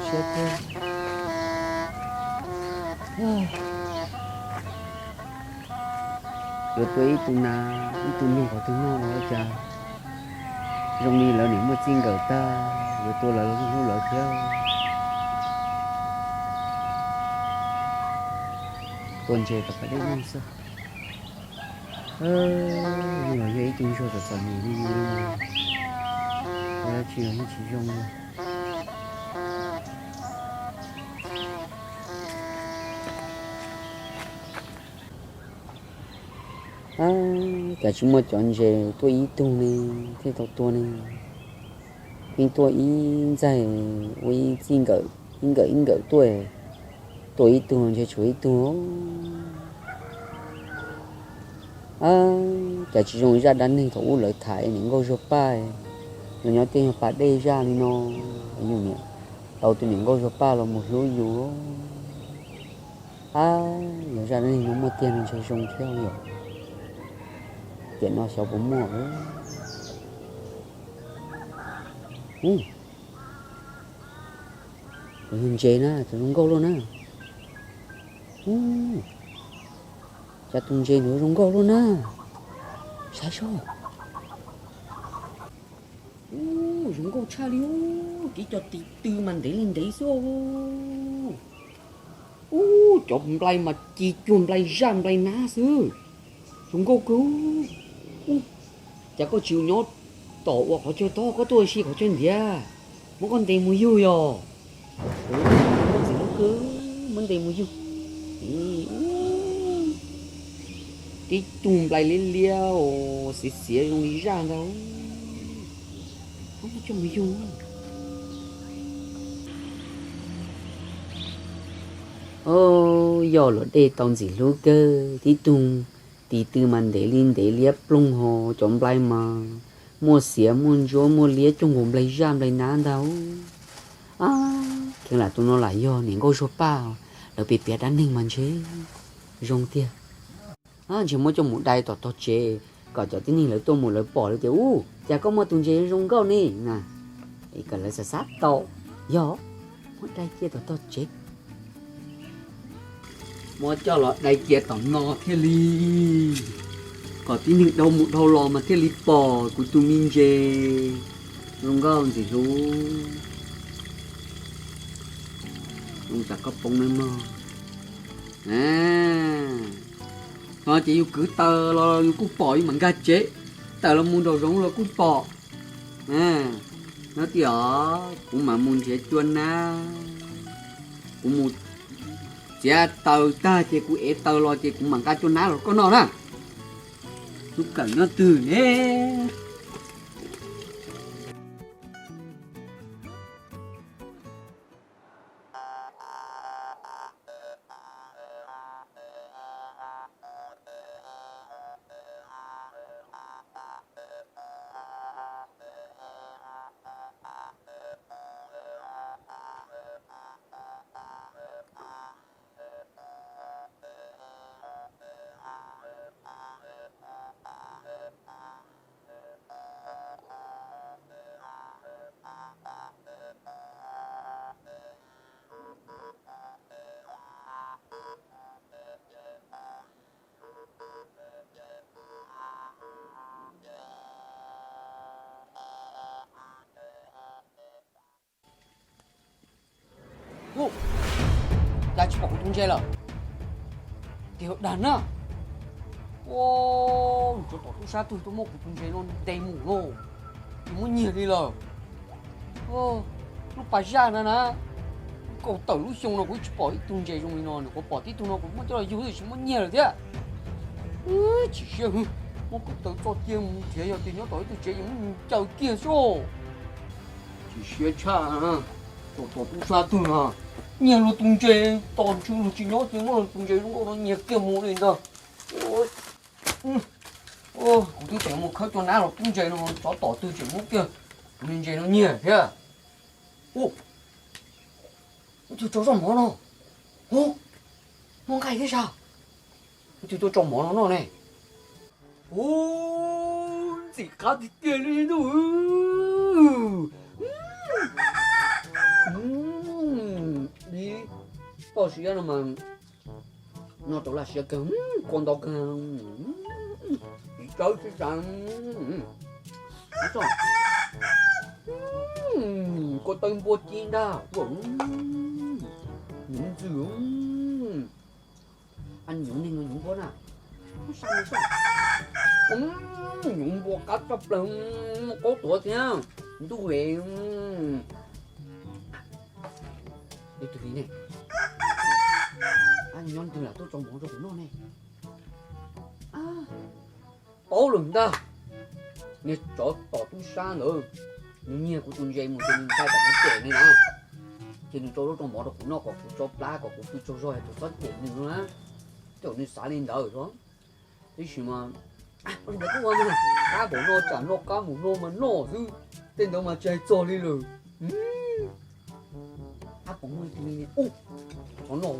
Siab thiab. Yuav tua ib tug nas ib tug noog qhov twg noj los cas zoo li lawv niam muaj txij nkawm tag, yuav tua lawv los hlub lawv thiab. Tua ntses tom pas dej noj xwb. Yog ib tug ntsuag txom txom nyem li no, ua dab tsi los yeej tsis zoo li. Cas tsis muaj cov ntses tuaj ib tug ne, thiaj tau tua ne. Yeej tuaj ib ntxaig ua ib txij nkawm, ib nkawm ib nkawm tuaj, tua ib tug los ntshe tshuav ib tug. Cas tsis zoo zaj dab neeg thaum ub lawv tham niam nkauj zuag paj, los nyob tej nyuag pas dej zaj li no, yus niam tau tus niam nkauj zuag paj los mus hlub yus. Ab, yog zaj dab neeg no muaj tiag no ntshe zoo thiab yom. Tiam no xyov puas muaj. Ub, cov ntses na, cov zoo nkauj luaj na. Ub, cas tus ntses ntawd zoo nkauj luaj na. Saib seb. Ub, zoo nkauj tshaj li. Ub, tib co ti tw mas ntev li ntev xwb. Ub, cov nplai mas ci cuag nplai zaj nplai nab xwb. Zoo nkauj kawg. Ub, cas koj tsis nyob tom ua qhov chaw tod, koj tuaj ua si qhov chaw ntiav, muab koj ntes mus yug yog. Ntxim hlub kawg, muab ntes mus yug. Tib tug nplai liab liab os, xiav xiav zoo li zaj ntag. Muab coj mus yug. Yog luag dej tau ntxim hlub kawg, tib tug ti tw mas ntev li ntev liab ploog ho, cov nplai mas muaj xiav muaj ntsuab muaj liab cuag nkaus nplai zaj nplai nab ntag. Kheev lam tus no lam yog niam nkauj zuag paj, lawv piav piav dab neeg mas ntshe zoo tiag. Ntshe muab coj mus dai tom tog tsev, kom cov tib neeg lawv tuaj mus lawv pom lawv tias, ub, cas koj muaj tus ntses zoo nkauj ne na. Kom lawv xav xav tau, yog muab dai cia tom tog tsev. Muab coj los dai cia tom no thiaj li, kom tib neeg dhau mus dhau los mas thiaj li pom kuv tus me ntses zoo nkauj ntxim hlub. Zoo tsam koj poob nawb mog. No ces yus kwv taws los yus kuj pom, yus mam nkag tsev, tawm los mus nraum zoov los kuj pom. No tias kuv mam mus nrhiav cua nab, kuv mus txiav taws tag ces kuv ev taws los ces kuv mam nqa cua nab los koj noj na. Tus kawm nyob twg ne? Ub, cas tsis pom kuv tus ntses lawm? Tiag dag na. Ua, tsov tom tub sab twg tuaj muab kuv tus ntses no ntes mus no, tsis muab nyiag li lawm. Lub pas zaj na na, kaum tawm lub xyoo no kuv tsis pom ib tug ntses zoo li no, nws kuv pom tib tug no kuv muab coj los yug tsis muab nyiag lawm thiab. Chim siab, muab kuv taws txoj cia mus nrhiav, yog tias nyob tom ib tug tsev ces muab ncaws kiag xwb. Chim siab tshaj, tsov tom tub sab twg no, nyiag luag tus ntses, tos ntshe luag tsis nyob ces muab luag tus ntses zoo nkauj no nyiag kiag mus li ntag. Kuv twb tseem mus khawb cua nab los tub ntses no, tsov tom twg tseem muab kiag kuv tus ntses no nyiag thiab. Ub, ub, tus tsov zoj mov no, ub, muaj nqaij thiab sas. Ub, tus tuaj tso mov no noj ne. Ub, ntxim qab tiag tiag li ntuj. Koj siab no mas noj rau laj siab kawg, kua ntau kawg, tsis tsawb tsis tsawb. Kua tawg npua ci ntag, nyuv ntxwg, nyuv neeg nyuv npua na. Nyuv npua qab tshaj plaws, qaub tuav thiab ntuj es. Ib tug li ne, nyob twg lam tuaj tso mov rau kuv noj ne? Paub lawm ntag, niag tsov tom tub sab ntawd, nws nyiag kuv tus ntses mus ces nws ntshai tsam kuv cem nws na, ces nws tso zaub tso mov rau kuv noj kom kuv tso plab kom kuv pw tsaug zog es txhob cem nws no na. Tej zaum nws xav li ntawd os. Tab sis mas, ua li ntawd kuj ua mas, qab npaum no tsam noj qab mus no mas noj xwb, tej ntawd mas tsis hais txog li lawm. Ab, puas muaj ib tug li, ub, txhob noj,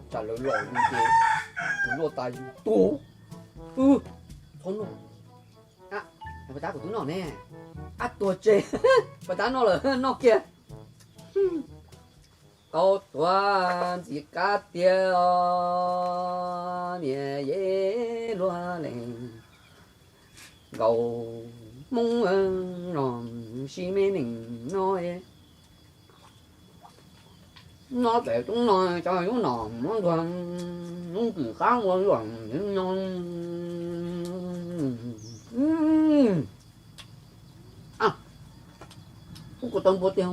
tsam lawv los yus ces kuv luaj tas yus tuag. Txhob noj. Puas tab kuv twb noj ne. Ab, tuag tseg, puas tab noj lawm, noj kiag. Qaub tuav ntxim qab tiag os, niam yej luag leej nkaus, Hmoob no sib me neeg no, no pem tub no cov lub nom muab ntuag, lub kws qab ua luam no. Ub, kuv tau npua tiag,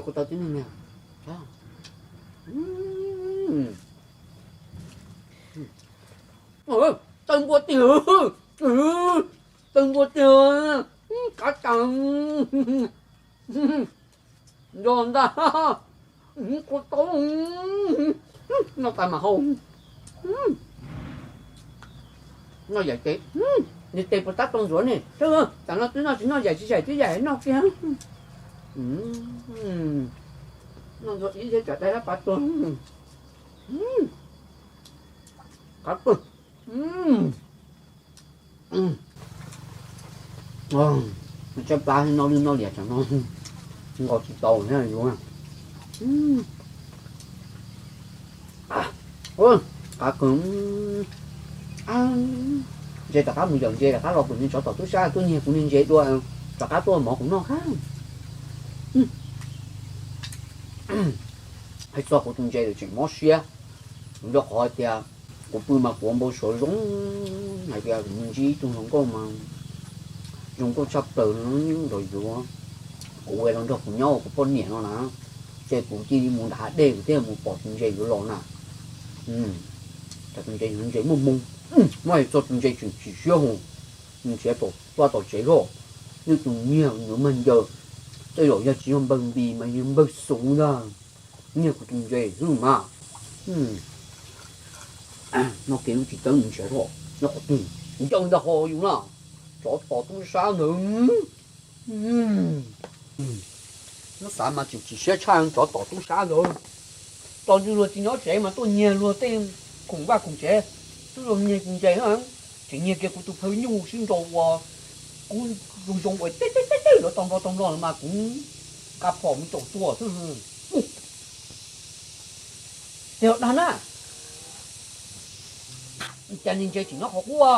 kuv tau tib neeg na. Tau npua tiag, tau npua tiag, kav tas. Nrog ntag, kuv tau, noj tas mam hau. Noj yaim tes, nws tes puas tab tau ntxuav ne. Tam no twb noj tsis noj yaim tsis yaim twb yaim noj kiag. Noj ntxuav ib thiab tsam dai lab pav tuag. Qab tuag. Tsab plab noj lwj noj liam tsam no nkaus tsis tau thiab yuav. Qab kawg. Ntses rov qab mus yawm ntses rov qab los kuv niag tsov tom tub sab tuaj nyiag kuv niag ntses dua, rov qab tuaj mov kuv noj qab. Hais txog kuv tus ntses lawm tseem mob siab, nco qhov hais tias kuv pw mas kuv ua npau suav zoo, hais tias kuv mus ntsib ib tug hluas nkauj mas zoo nkauj tshaj plaws nrog yuav, kuv ua los nrog kuv nyob ua kuv poj niam no na, ces kuv cia li mus nram hav dej kuv thiaj mus pom tus ntses yuav los na. Tus ntses, tus ntses muaj hmoo, muab hais txog tus ntses tseem chim siab hos, nrhiav tom vaj tom tsev zoj, nws tus nyiag nws mag ncaws, tej zaum yog tsis yog npawg npis mas yog npawg xuv ntag, nyiag kuv tus ntses xwb mas. Noj kiag lub tsis txawb nws nrhiav zoj, nyob qhov twg, ncaws ntag ho yus na, tsov tom tub sab ntawd. Nyob xav mas tseem chim siab tshaj tsov tom tub sab ntawd. Tso ntsws luag tsis nyob tsev mas tuaj nyiag luag tej khoom vaj khoom tsev, twb luag nyiag ntses na, tseem nyiag kiag kuv tus phaw nyuj sib nraus uas kuv zoo zoo uas tej tej tej tej lawv tau nplog tau nplog mas kuv nqa phom mus caum tua xwb. Tes dag na, cas niag ntses tseem nyob qhov qub? Ua,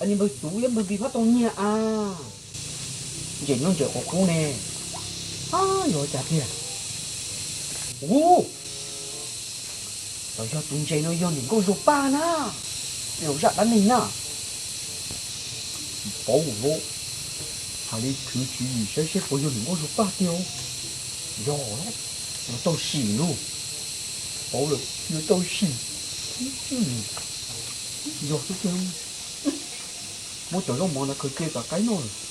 niag npawg xuv thiab npawg npis phab tau nyiag a. Ntses nyob ntses qhov qub ne. Ab, yog cas tiag? Ua, los yog tus ntses no yog niam nkauj Zuag Paj na, los zaj dab neeg na. Tsis paub lawm, hais li khwv khwv saib seb puas yog niam nkauj Zuag Paj tiag. Yog, yuav tau sim lauj. Paub lawm, yuav tau sim. Yog xwb tiag. Muab cov zaub mov ntawd khaws cia kom qaib noj lawm.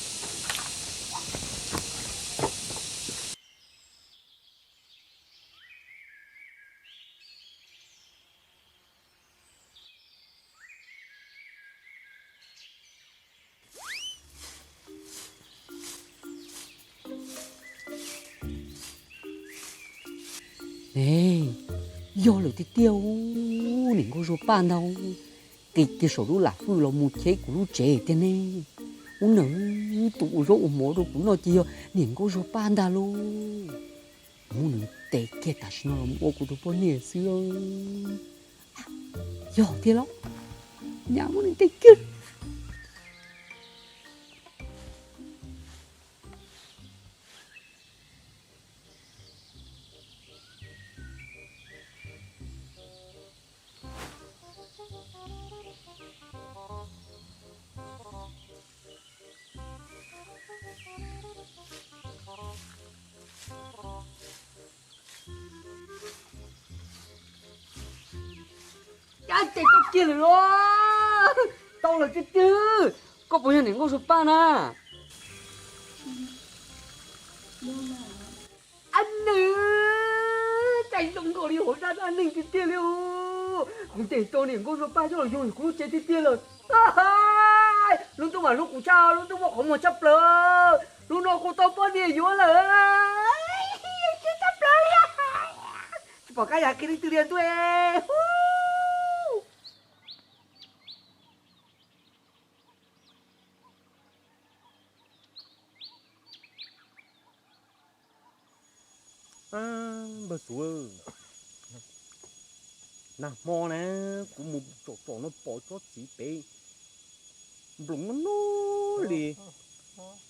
Ne, yog lawm tiag tiag, niam nkauj Zuag Paj ntag. Qi kiag saum lub lam hwj los mus cheb kuv lub tsev tiag ne. Ub, nws tus ua zaub ua mov rau kuv noj ces yog niam nkauj Zuag Paj ntag lauj. Muab nws tes kiag tam sim no los ua kuv tus poj niam xwb. Yog thiab los, nyab muab nws tes kiag. Cab tes tau kiag lawm los, tau lawm tiag tiag. Koj puas yog niam nkauj Zuag Paj na? Ab nws, cas zoo nkaus li hauv zaj dab neeg tiag tiag li. Kuv ntes tau niam nkauj Zuag Paj coj los yug kuv lub tsev tiag tiag lawm. Lub ntuj mas hlub kuv tshaj, lub ntuj muaj qhov muag tshaj plaws. Hnub no kuv tau poj niam yuav lawm, siab tshaj plaws li. Tsis pom qab yuav hais qhia leej twg li tuaj. Npawg Xuv, nag hmo na, kuv mus tsom tsom no pom tsob txiv pem nploos no no li.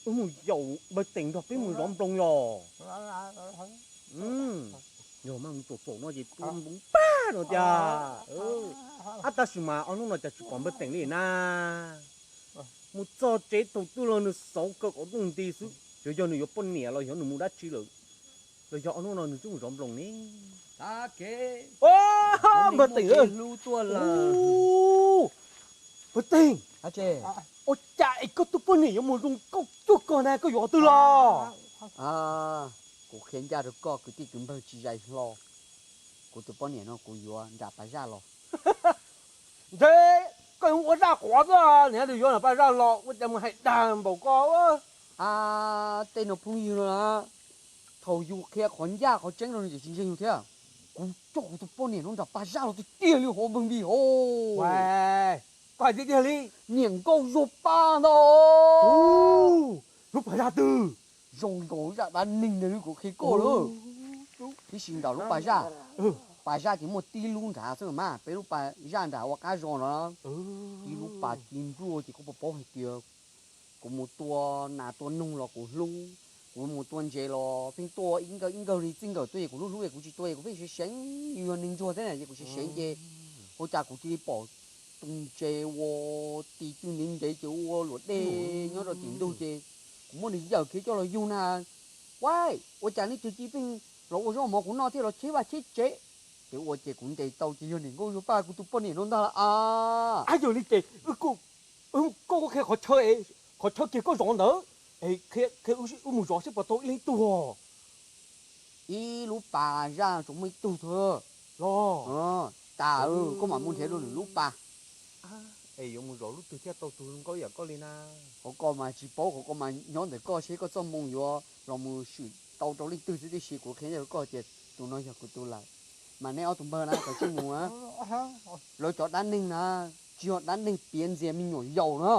Wb mus yaum npawg Teem nrog peb mus zov nploos yog. Yog mas mus tsom tsom no ces tua nploos pag no tiag. Ab, tab sis mas ob hnub no cas tsis pom npawg Teem li na. Mus txog tsev thaum twg los nws xauv kaw qhov rooj nti xwb, xyov yog nws yuav poj niam los yog nws mus dab tsi lawm, los yog ob hnub no nws twb mus zov nploos ne. Npawg Teem, hlub tuaj lawm. Npawg Teem, ua cas es koj tus poj niam yuav mus zoo nkauj cuag ko na, koj yuav qhov twg los? Kuv qhia ncaj rau koj kwv tij kwv npawg tsis zais hlo, kuv tus poj niam no kuv yuav nram pas zaj los. Ntshe koj yuav ua zaj qhuav xwb, nws yuav nram pas zaj los ua cas mus hais dag npaum ko. A, tej no phooj ywg no na, thaum yus qhia qhov ncaj qhov tseeb rau nws ces tsis ntseeg yus thiab. Kuv coj kuv tus poj niam no nram pas zaj los tiag tiag li hauv npawg Npis hauv. Koj hais tiag tiag li. Niam nkauj Zuag Paj ntag. Lub pas zaj twg? Zoo nkaus zaj dab neeg ntawd kuv qhia koj lawm. Tib si nram lub pas zaj, pas zaj ces muaj tib lub nrad xwb mas peb lub pas zaj nram ua qab zos no. Tib lub pas ci npluaj ces koj puas paub hais tias kuv mus tua nas tua noog los kuv hlub, kuv mus tua ntses los pheej tuaj ib nkawg ib nkawg li txij nkawm tuaj es kuv hlub hlub es kuv tsis tua es kuv pheej seev seev, yus yog neeg ntsuag thiab na ces kuv seev seev ces ua cas kuv cia li pom tus ntses ua ti twj ntev ntev ces ua luam dej nyob rau tim ntug ces kuv muab nws yawm kiag coj los yug na. Ua, ua cas nej cag ci pheej los ua zaub mov kuv noj thiab los cheb vaj cheb tsev? Ces ua ces kuv ntes tau ces yog niam nkauj Zuag Paj kuv tus poj niam no ntag lauj. Ab, yog li ces koj qhia qhov chaw, qhov chaw kiag koj zov ntawd, qhia wb mus zov seb puas tau ib leeg tug os. Ib lub pas zaj tsuas muaj ib tug xwb los. Tas, koj mam mus nrhiav dua lwm lub pas. Es yuav mus zov lub twg thiaj tau tus zoo nkauj yam koj li na? Qhov ko mas tsis paub, qhov ko mas nyob ntawm koj seb koj txoj hmoo yuav los mus swm tau rau leej twg xwb, tiam sis kuv qhia ncaj rau koj tias tus no yog kuv tus lawm. Mas neb ob tug npawg na, kom tsij mus na. Lawv cov dab neeg na, tsis yog dab neeg piav ntxias me nyuam yaus na.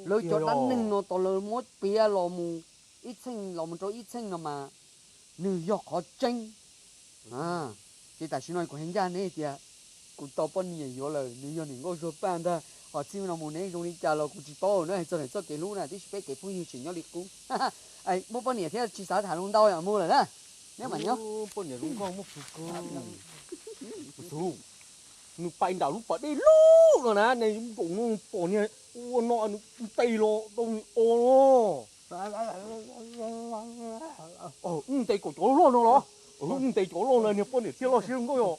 Lawv cov dab neeg no tos lawv muab piav los mus ib txheej los mus rau ib txheej no mas nws yog qhov tseeb. Ces tam sim no kuv hais ncaj neb tias kuv tau poj niam yuav lawm, nws yog niam nkauj Zuag Paj ntag. Hos txij no mus neb zoo li cas los kuv tsis paub na, hais txog txoj kev hlub na, tiam sis peb kev phooj ywg tseem nyob li qub. Muaj poj niam thiab tsis xav tham lus ntau, yog mus lawm na. Neb mam nyob. Poj niam zoo nkauj muaj plhus kawg. Nws pais nram lub pas dej loj no na, nws nkaum no pom niag ua no nws ntes los rau nws o no. Wb ntes kom cov loj no los, wb ntes cov loj no niag poj niam thiaj loj siab zoo nkauj yom.